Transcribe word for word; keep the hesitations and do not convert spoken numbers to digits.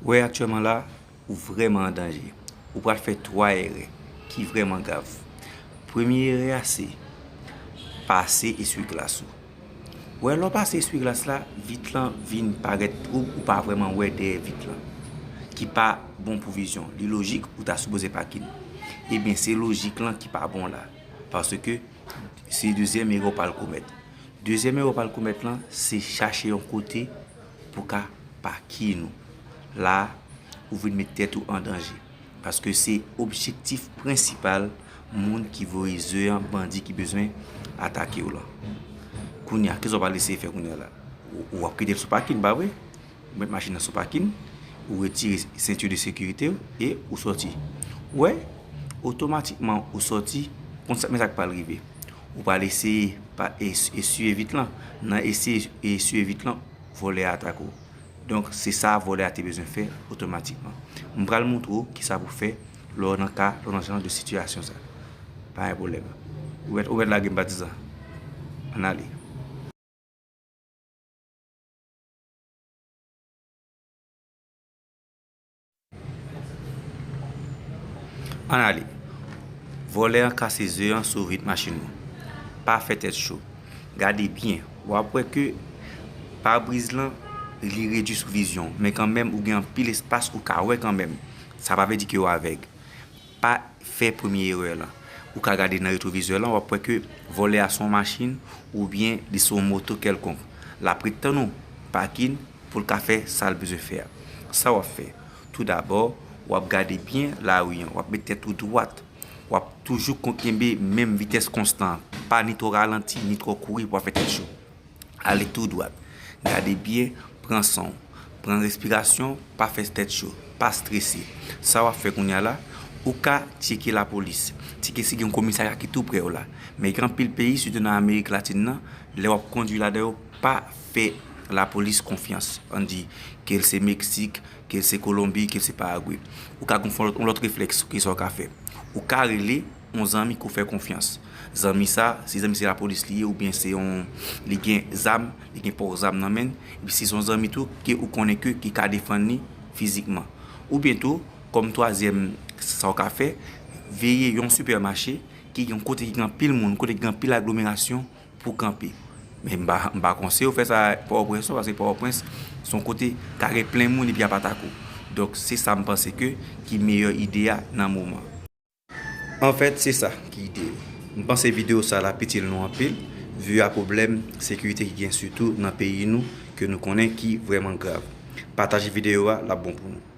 Wè, aktyèlman la, ou vrèman an danje. Ou pral fè twa erè ki vrèman grav. Premye erè a se pase eswiglas ou. Wè, lè w pase eswiglas la, vit lan vin parèt twoub, ou pa vrèman wè dèyè vit lan, ki pa bon pou vizyon. Li lojik, ou ta sipoze pakin. Ebyen, se lojik lan ki pa bon la, paske se dezyèm erè w pral komèt. Dezyèm erè w pral komèt lan, se chache yon kote pou ka pakin ou. La, ou vin met tèt ou an danje. Paske se objektif prensipal moun ki voye ze an, bandi ki bezwen atake w lan. Kounye a, kisa w pral eseye fè kounye a la? Ou, ou ap kite l sou pakin, pa vre? Ou met machin nan sou pakin, ou retire senti de sekirite w e ou sòti. Wè, otomatikman ou sòti, konn sa, men sa k pral rive. Ou pral eseye pa, es-, eswiye vit lan. Nan eseye eswiye vit lan, vòlè a atake w. Donk, se sa vòlè a te bezwen fè otomatikman. M pral montre w kisa pou fè lè w nan ka, lè w nan jan de sitiyasyon sa. Pa gen pwoblèm. Ou mèt, ou mèt lage m, patizan. Ann ale. Ann ale. Vòlè an kase ze an sou vit machin ou. Pa fè tèt cho. Gade byen, w ap wè ke pabriz lan, li redui sou vizyon w, men kanmenm ou gen anpil espas ou ka wè kanmenm. Sa pa vle di ke w avèg. Pa fè premye erè lan. Ou ka gade nan retwovizè lan, w ap wè ke vòlè a se yon machin oubyen li se yon moto kèlkonk. L ap ret tann ou pakin pou l ka fè sa l bezwen fè a. Sa w ap fè? Toudabò, w ap gade byen lari an, w ap met tèt ou dwat, w ap toujou kon-, kenbe menm vitès konstan an, pa ni twò ralanti, ni twò kouri pou w ap fè tèt cho. Ale tou dwat. Gade byen, pran san w. Pran respirasyon, pa fè tèt cho, pa strese. Sa w ap fè kounye a la, ou ka tcheke lapolis. Tcheke si gen yon komisarya ki tou prè w la. Men gen anpil peyi, sitou nan Amerik Latin nan, lè w ap kondui ladan yo, pa fè lapolis konfyans. Ann di, ke l se Meksik, ke l se Kolonbi, ke l se Paragwe. Ou ka gon fè yon lòt, yon lòt reflèks, kisa w ka fè? Ou ka rele yon zanmi ke w fè konfyans. Zanmi sa, si zanmi se lapolis li ye, oubyen se yon, li gen zam, li gen pò zam nan men l, epi si se yon zanmi tou, ke ou konnen ke, ki ka defann li fizikman. Oubyen tou, kòm twazyèm, sa w ka fè, veye yon sipèmache, ki gen yon kote ki gen anpil moun, kote ki gen anpil aglomerasyon, pou kanpe. Men m pa, m pa konseye w fè sa Pòtoprens non, paske Pòtoprens se yon kote ka gen plen moun epi y ap atake w. Donk, se sa m panse ke ki meyè ide a nan moman. Anfèt, se sa ki ide yo. M panse videyo sa la itil nou anpil, vi a pwoblèm sekirite ki gen sitou nan peyi nou, ke nou konnen ki vrèman grav. Pataje videyo a, l ap bon pou nou.